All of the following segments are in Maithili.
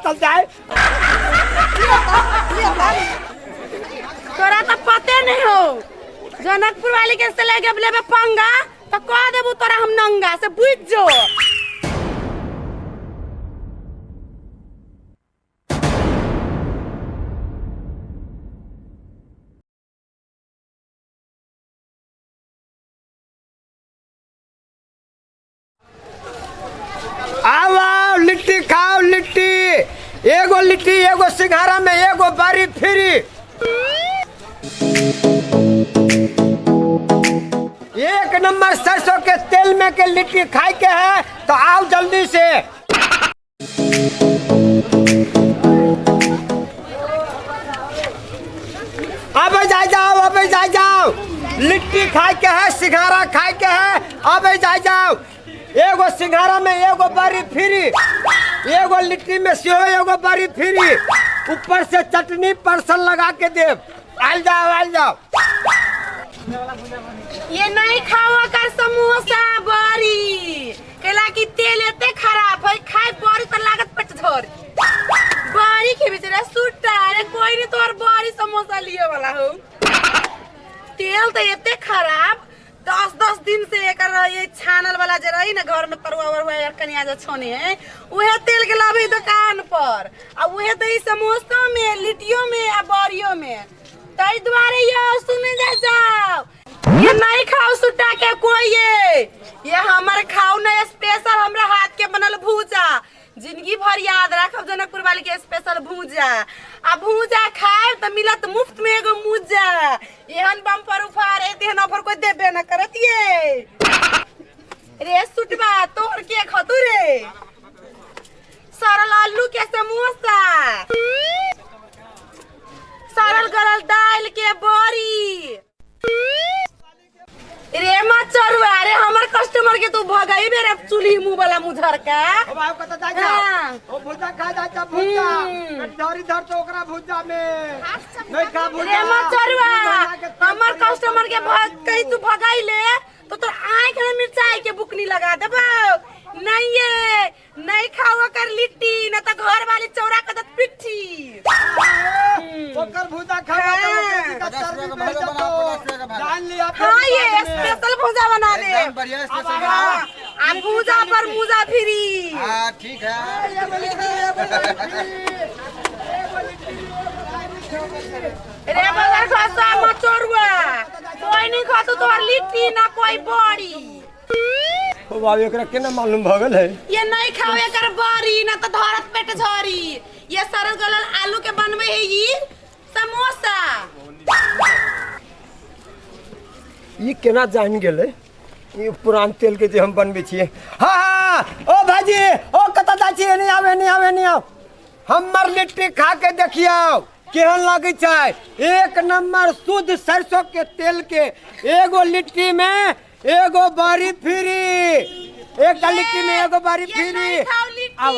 चल जाए। तोरा तो पते नहीं हो, जनकपुर वाली के से लेके लेबे पंगा तो कह देबू तोरा हम नंगा से, बुझ जो। आओ आओ, लिट्टी खाओ लिट्टी, एगो लिट्टी एगो सिंघाड़ा में एगो बारी फ्री। एक नंबर सरसों के तेल में के लिट्टी खाए के है तो आओ जल्दी से। अबे जा जाओ, अबे जा जाओ, लिट्टी खाए के है, सिंघाड़ा खाए के है, अबे जा जाओ। एगो सिंघाड़ा में एगो बारी फ्री, एगो लिट्टी में सेहो एगो बारी फ्री, ऊपर से चटनी परसल लगा के देव। आल जाओ आल जाओ। ये नहीं खाओ कर समोसा बड़ी, केला की तेल एते खराब है, खाए बड़ी तो लागत पेट झोर। बड़ी के बेचारा सुट्टा, अरे कोई नहीं तोर बड़ी समोसा लिए वाला हो। तेल तो एते खराब, 10-10 दिन से एकर ये छानल वाला जे रही ना घर में तरुआ वरुआ यार कनिया जे छाने है, उहे तेल के लाबे दुकान पर, आ उहे तो ई समोसो में लिट्टियों में आ बड़ियों में। ताई दुआरे यो सुने जा जाओ, ये नहीं खाओ सुट्टा के कोई, ये हमर खाओ ना स्पेशल हमरा हाथ के बनल भूजा, जिंदगी भर याद राखब जनकपुर वाली के स्पेशल भूजा। आ भूजा खाए तो मिलत मुफ्त में एगो मुजा। एहन बम्पर उफार है, तेहन ऑफर कोई देबे न करत ये। रे सुटबा तोहर के खतु रे, सरल आलू के समोसा, सरल गरल दाल के बड़ी। रे मचरुआ, अरे हमर कस्टमर के तू भगाई बेरे चूल्ही मुंह वाला मुझर का। ओ बाबू कत जाय जा। हाँ। ओ भुजा खा जा जा भुजा। हम्म। धरी धर तो ओकरा भुजा में। नहीं खा भुजा। रे मचरुआ, मुंह बना के तेल हमर करिया कस्टमर के कहीं तू भगाई ले तो तोर आंख में मिर्चाई के बुकनी लगा देबो। नहीं ये नहीं खाओ कर लिट्टी, न तो घर वाली चौरा के दत पिट्ठी। ओकर भुजा खावा तो ओकर का चर्बी बढ़ जतो। जान लिया फिर हाँ, ये बाद में। स्पेशल भुजा बना दे। एकदम बढ़िया स्पेशल हाँ, बनाओ। आ भुजा पर मुजा फ्री। हाँ ठीक है। रे बगर खसा मचोरुआ, कोई नहीं खातो तोहर लिट्टी ना कोई बड़ी। ओ बाबू एकरा केना मालूम भ गेल है? ये नहीं खाओ एकर बड़ी ना तो धरत पेट झरी। ये सरल गलल आलू के बनवे है ई समोसा। ई केना जान गेलै ई पुरान तेल के जे हम बनबै छियै। हाँ हाँ ओ भाजी, ओ कतऽ जाइ छियै? एने आउ, एने आउ, एने आउ। हमर लिट्टी खा के देखियौ केहन लगै छै। एक नंबर शुद्ध सरसों के तेल के एगो लिट्टी में एगो बड़ी फ्री, एकटा लिट्टी में एगो बड़ी ये फ्री। नहीं खाओ लिट्टी, आब।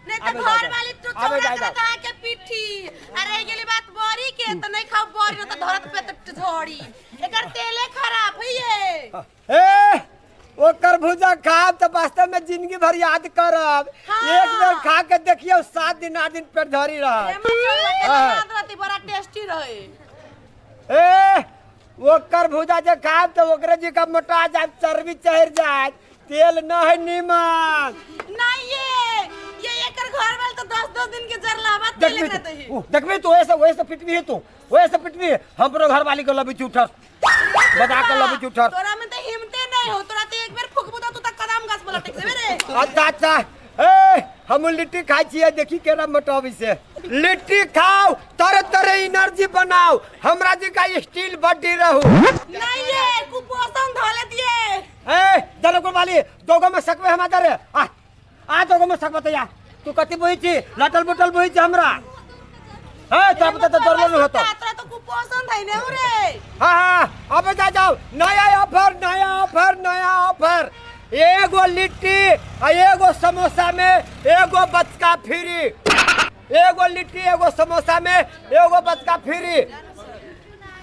नहीं तो आबे घर जाए वाली तो जाओ। आबे चौड़ा जाए करत जाओ। आके पिट्ठी। अरे गेली बात बड़ी के तो नहीं खाओ बड़ी न तो धरत पे तो झोड़ी। एकर तेले खराब है ये। ए ओकर भुजा खाब तो वास्तव में जिंदगी भर याद करब। हाँ। एक बेर खा के देखियौ 7 दिन 8 दिन पेट धरी रहत। ए, मसाला के हाँ। याद रहती, बड़ा टेस्टी रहे। ए ओकर भुजा जे खाब तो ओकरे जी का मोटा जात, चर्बी चढ़ जात, तेल न है नीमन। नहीं ये एकर घर वाले तो 10-10 दिन के जरलावा तेल देखबी रहते ही। तू, देखबी तू, ऐसे वैसे पिटबी है तू, वैसे पिटबी है। हमरो घर वाली के लबी उठर, बता के लबी उठर। तोरा में तो हिम्मते नहीं हो, तोरा तो एक बेर फुकबू तो तू तो कदम गाछ पर लटक जेबे रे। अच्छा अच्छा, ए हम लिट्टी खाइ छियै, देखी केना मोटाबी से। लिट्टी खाओ तरह तरह एनर्जी बनाओ, हमरा जी का स्टील बॉडी रहू। नहीं ये कुपोषण धले दिए। ए जनकपुर वाली दोगो में सकबे हम दरे। आ आ दोगो में सकबे तैया। तू कति बोई छी, लटल बुटल बोई छी हमरा। ए तब त डरलो नहीं होतो। तोरा तो कुपोषण धई ने रे। हाँ हाँ अब जा जाओ, नया ऑफर, नया ऑफर, नया ऑफर। एगो लिट्टी आ एगो समोसा में एगो बचका फ्री। एगो लिट्टी एगो समोसा में एगो बचका फ्री।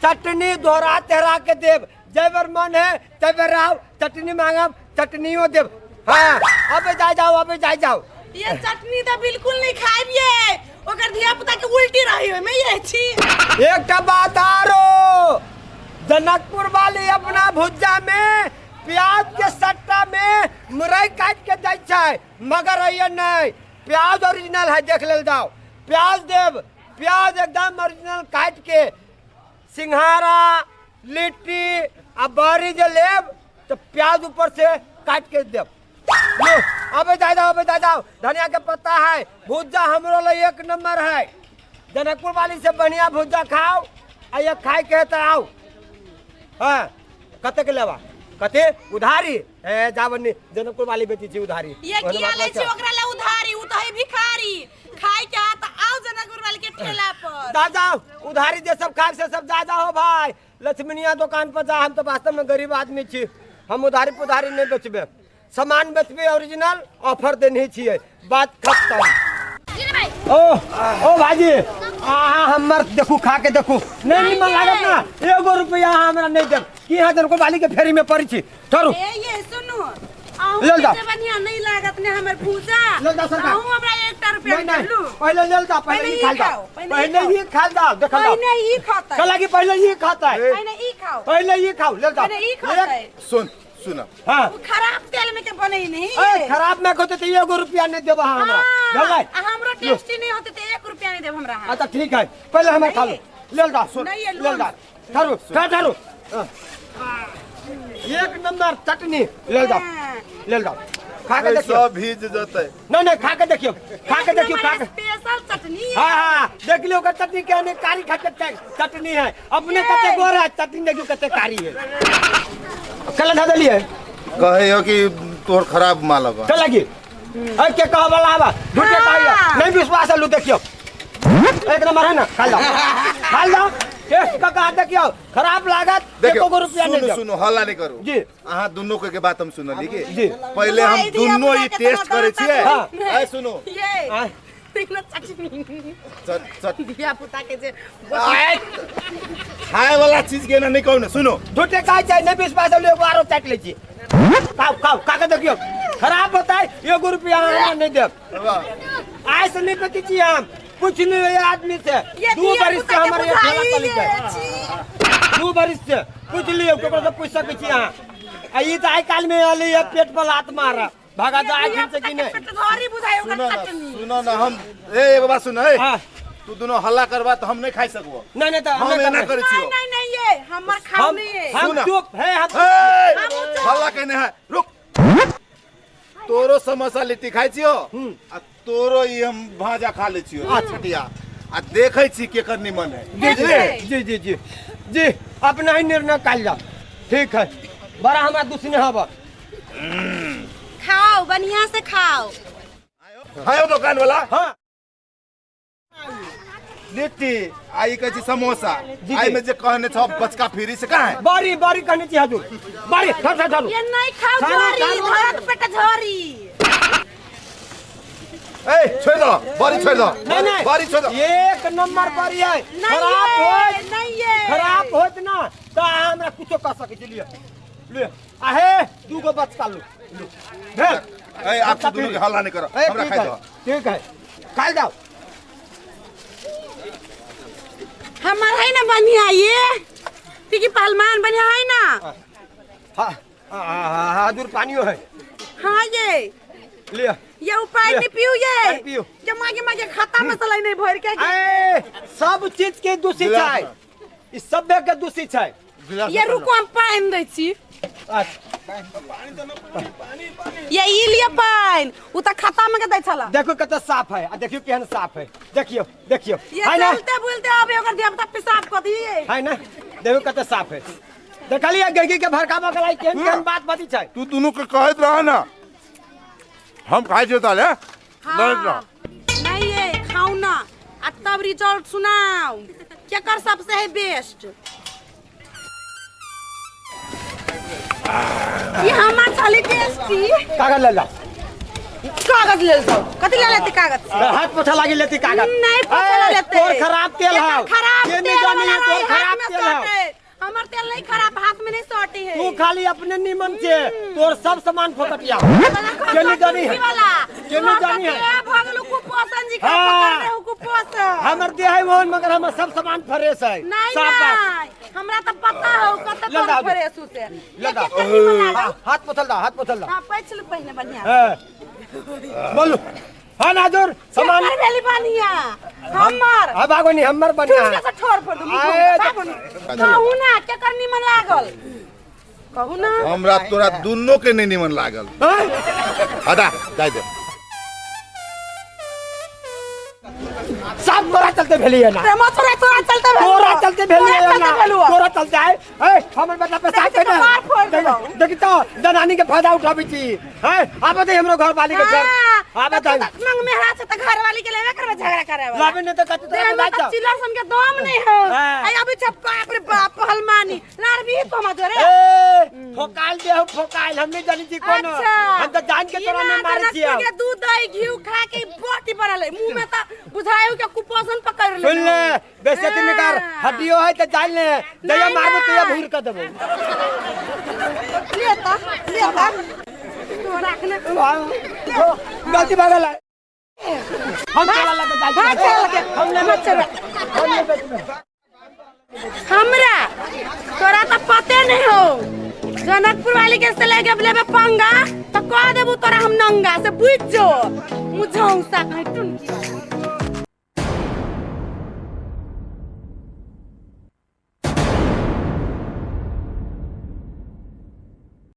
चटनी दोहरा तेहरा के देव, जय मन है तय बेर आओ, चटनी मांगब चटनियो देव। हाँ अब जा जाओ, अब जा जाओ। ये चटनी तो बिल्कुल नहीं खाइब ये ओकर धिया पुता के उल्टी रही ओय में ये छी। एकटा बात आरो, जनकपुर वाली अपना भुज्जा में प्याज के सट्टा में मुरई काट के दै छै, मगर अइए नहीं, प्याज ओरिजिनल है, देख लेल जाओ। प्याज देब, प्याज एकदम ओरिजिनल काट के सिंघाड़ा लिट्टी आ बड़ी जे लेब तो प्याज ऊपर से काट के देब। लो अबे दादा, अबे दादा, धनिया के पत्ता है। भुज्जा हमरो ले एक नंबर है, जनकपुर वाली से बढ़िया भुज्जा खाओ। आ ये खाए के है तो आओ। हाँ कते के लेबा? कते उधारी ए जावनी जनकपुर वाली बेची छी उधारी। ये ओहने किया बात ले छी छै। ओकरा ले उधारी, उ त है भिखारी। खाए के हाथ आओ जनकपुर वाली के ठेला पर। दादा उधारी जे सब खाए से सब दादा हो भाई, लक्ष्मीनिया दुकान पर जा। हम तो वास्तव में गरीब आदमी छी, हम उधारी पुधारी नहीं बेचबे, सामान बेचबे ओरिजिनल, ऑफर देने छियै, बात खत्म। ओ ओ भाजी अहाँ हमर देखू, खा के देखू, नहीं निमन लागत ना एगो रुपया अहाँ हमरा नहीं देब। की यहाँ जनकपुर वाली के फेरी में पड़ी छी? ठहरू। ए ये सुनू, अहूँ लेल जाओ। के बढ़िया नहीं लागत ने हमर भूजा। लेल जाओ सरकार। अहूँ हमरा एकटा रुपया नहीं नहीं देलू। पहले लेल जाओ, पहले पहले ई खा ई जाओ, खाओ, पहले ई पहले ई खा जाओ, देखल जाओ। पहले ई खाता। कल की पहले ई खाता है, पहले ई खाओ, पहले ई खाओ, लेल जाओ। पहले ई खाता है। सुन सुन। हाँ। उ खराब तेल में के बनै नहीं। ए खराब में कहते तो एगो रुपया नहीं देब अहाँ हमरा। हाँ, भेलै? आ हमरो टेस्टी नहीं होते तो 1 रुपया नहीं देब हमरा। अच्छा ठीक है, पहले हमें खा लो। लेल जाओ, सुन, नहीं, ये लेल लोन। जाओ। ठहरू, ठहरू, ठहरू। हाँ। एक नंबर चटनी लेल जाओ, हाँ। लेल जाओ, खा के देखियो। सब भीज जतै। नहीं नहीं खा के देखियो, खा के देखियो, खा के। स्पेशल चटनी है। हाँ हाँ देख लियो का चटनी के नहीं, कारी खा के चटनी है। अपने कते गोर है चटनी, देखियो कते कारी है। कल धऽ देलियै। कहै हो कि तोहर खराब माल हबा। चल लगी। अरे के कह वाला हबा, झूठे कहिया। नहीं विश्वास है लू देखियो। एक नंबर है ना, खा जाओ, खा जाओ। टेस्ट का कहा देखियो, खराब लागत देखियो, एको गो रुपया नहीं सुनू देब। सुनू, हल्ला नहीं करू। जी। अहाँ दुनू के बात हम सुनली के। जी। पहले हम भाई, धिया दुनू पुता ई के टेस्ट तना करै दाँत छियै। हाँ। ए सुनू। ये। आय। देखना चटनी। चट चट। धिया पुता के जे आय। खाए वाला चीज के ना नहीं कहू ना, सुनो। झूठे कहे छै, नहीं विश्वास है, एगो आरो चाट लै छी। खाओ, खाओ, खा के देखियो। खराब होता है, एगो रुपया हमरा नहीं देब। आय से नहीं बेचै छी हम। पूछ नहीं रहे आदमी से। ये 2 धिया बरिस से पुता के हमारे ठेला बुझाई चली ये जाए। छी। 2 बरिस से पूछ लियो, केकरो से पूछ सकै छी अहाँ। आ ई तऽ आइ काल्हि में अली है, पेट पर लात मार। भागा जा, आइ धिया से पुता कि के नहीं? पेट धरी बुझाई ओकर सुनो ना, चटनी। सुनो ना, हम ए एगो बात सुन, ए। हाँ। तू दोनों हल्ला करबा तो हम नहीं खाई सकबो। नहीं, नहीं, तो हम हम एना नहीं करै नहीं, छियो। नहीं, नहीं, ये हमर खाऊ नहीं है। हम सुना। चुप है, हम ए, हम चुप। हल्ला कहने है, रुक। तोरो समोसा लिट्टी खाई छियो, आ तोरो ई हम भाजा खा ले छियो। अच्छा। छटिया। आ देखै छी केकर निमन है। जी, जी, जी, जी, जी, जी, अपना ही निर्णय काल जाओ। ठीक है, बड़ा हमरा दुश्मन हब। खाओ, बढ़िया से खाओ। हायो दुकान वाला। हाँ। लिट्टी, आ ई कहै छी समोसा। जी, आई जी। में जे कहने छौ बचका फ्री से कहाँ है? बारी, बारी कहने छी हजूर। बारी, ठर, ठर, ठर। ये नहीं खाओ खाना, झोरी, खाना। धरत पेट झोरी। ए, छोड़ दो, बारी छोड़ दो। नहीं, नहीं। बारी छोड़ दो। एक नंबर बारी है। नहीं खराब ये, होत, नहीं ये। खराब होत ना, तो हमरा कुछो कह सकै छी। लियो, लियो। आहे, दू गो बचका लो। लो। भेल। ए, आप दुनू के हल्ला नहीं करो। ए, हमरा ठीक खाइ है, दो। ठीक है। खाइ जाओ। हमर है ना बढ़िया ये। ठीक पहलवान बढ़िया है ना? हाँ, हाँ, हाँ, हाँ, दूर पानियो है। हाँ ये। लिया। ये उपाय लिया। नहीं पियो ये। पानी पियो। ये मागे मागे खाता मसाला नहीं भर के। ए, सब चीज के दूषित गिलास है। में। इस सब के दूषित है। गिलास ये में रुको हम पानी दै छी। अच्छा। ये ई लिया पानी। उ त खाता में के दै छला। देखो कते साफ है। आ देखियो केहन साफ है। देखियो, देखियो। ये है ना? चलते बोलते आबे ओकर धिया पुता पेशाब क दिए। है ना? देखो कते साफ है। देखलिए गंगी के भड़काबऽ के लागि केहन केहन बात बजै छै। तू दुनू के कहैत रह ना, हम खाइ छियौ ताले। हाँ। लड़ैत रह। नहीं ये खाऊ ना, आ तब रिजल्ट सुनाओ केकर सबसे है बेस्ट। ये हमार छली टेस्टी। कागज ले ला। कागज ले जाओ। कथी ले लेती कागज? हाथ पोछा लागी लेती कागज। नहीं पोछा ए, लेते। तोर खराब तेल एकर हाव। खराब ये नहीं तेल जानी वाला है, तोर रही, हाथ खराब में तेल हाव। सटे। हमर तेल नहीं खराब, हाथ में नहीं सटी है। तू खाली अपने नीमन से, तोर सब सामान फोकटिया। वाला के नहीं जानी है। वाला। केने जानी है है भऽ गेलौ कुपोषण जी के हाँ। पकड़ रहे हो कुपोषण। हमर देह है मोहन, मगर हमर सब सामान फ्रेश है। नहीं साफ बात। नहीं, हमरा तो पता हो कत लगा तोर दे। फ्रेश से। लगा। एक एक निमन लागल। हाँ, हाथ पोथल दा, हाथ पोथल दा। हां, पैछल पहिने बढ़िया। हाँ। बोलू हाँ नाजुर सामान केकर भेली बढ़िया? हमर? हाँ बागोनी, हमर बढ़िया। ठुनका से ठोर पर दू। आए, कहू ना, केकर निमन लागल? कहू ना। हमरा तोरा दुनू के नहीं निमन लागल। हाँ? हटा जाय दे। सब तोरा चलते भेली है ना। प्रेमा, तोरा तोरा चलते भेलू। तोरा चलते भेली है तोरा ना। चलते भेलू। तोरा चलते आए ए हमर बेटा पे साथ देखी तो मार फोड़ देबौ। देखी तो जनानी के फायदा उठाबै छी है। आब दे हमरो घर वाली के घर। हाँ, आब तऽ दे। तू तऽ मंग मेहरा छै तऽ घरवाली के लेबे करबे झगड़ा करे वाला। लाबे नहीं तो कथी देह तोरा में बुझाइ तऽ छौ? चिल्लर सन के दम नहीं हो। हाँ। आई अभी छप बाप रे बाप पहलवानी लारबी तो हम जोरे। ए फोकाइल दे हो फोकाइल, हम नहीं जानी छी कोनो। अच्छा। हम तऽ जान के तोरा ई नहीं ना मारै छी। जनकपुर के दूध दही घी खा के बोटी बनल है, मुंह में तऽ बुझायो के कुपोषण पकड़ ले। सुन ले, बेइज्जती नहीं कर। हाँ। हड्डियो है तऽ जान ले, जइया नहीं, मारबो तैया नहीं। भूर कर देबो। ले ता, ले ता, तू राख ने। गलती भऽ गेल है। हम चला लगे जाइ छी। हाँ, चला लगे। हम नहीं चला। हम नहीं बेचबै। हमरा तोरा तो पते नहीं हो, जनकपुर वाली के से लेके लेबे पंगा तो कह देबू तोरा हम नंगा से, बुझ जो मुझौसा कहीं टुनकी।